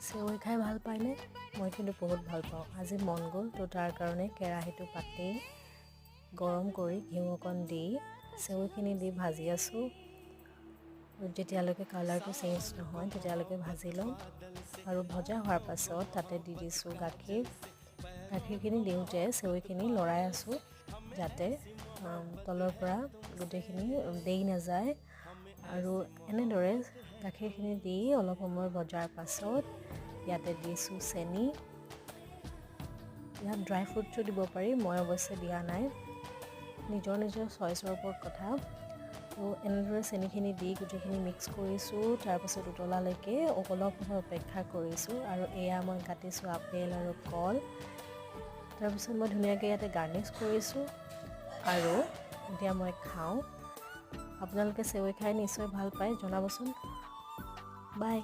চেৱৈ খাই ভাল পায়নে? মই কিন্তু বহুত ভাল পাওঁ। আজি মন গ'ল, তো তাৰ কাৰণে কেৰাহীটো পাতি গৰম কৰি ঘিউ অকণ দি চেৱৈখিনি দি ভাজি আছোঁ। যেতিয়ালৈকে কালাৰটো চেঞ্জ নহয়, তেতিয়ালৈকে ভাজি ল'ম। আৰু ভজা হোৱাৰ পাছত তাতে দি দিছোঁ গাখীৰ। গাখীৰখিনি দিওঁতে চেৱৈখিনি লৰাই আছোঁ, যাতে তলৰ পৰা গোটেইখিনি দেই নাযায়। আৰু এনেদৰে গাখীৰখিনি দি অলপ সময় ভজাৰ পাছত ইয়াতে দিছোঁ চেনি। ইয়াত ড্ৰাই ফ্ৰুটছো দিব পাৰি, মই অৱশ্যে দিয়া নাই, নিজৰ নিজৰ চইচৰ ওপৰত কথা। তো এনেদৰে চেনিখিনি দি গোটেইখিনি মিক্স কৰিছোঁ। তাৰপাছত উতলালৈকে অলপ সময় অপেক্ষা কৰিছোঁ। আৰু এয়া মই কাটিছোঁ আপেল আৰু কল। তাৰপিছত মই ধুনীয়াকৈ ইয়াতে গাৰ্নিছ কৰিছোঁ আৰু এতিয়া মই খাওঁ। আপোনালোকে চেৱৈ খাই নিশ্চয় ভাল পায়, জনাবচোন। বাই।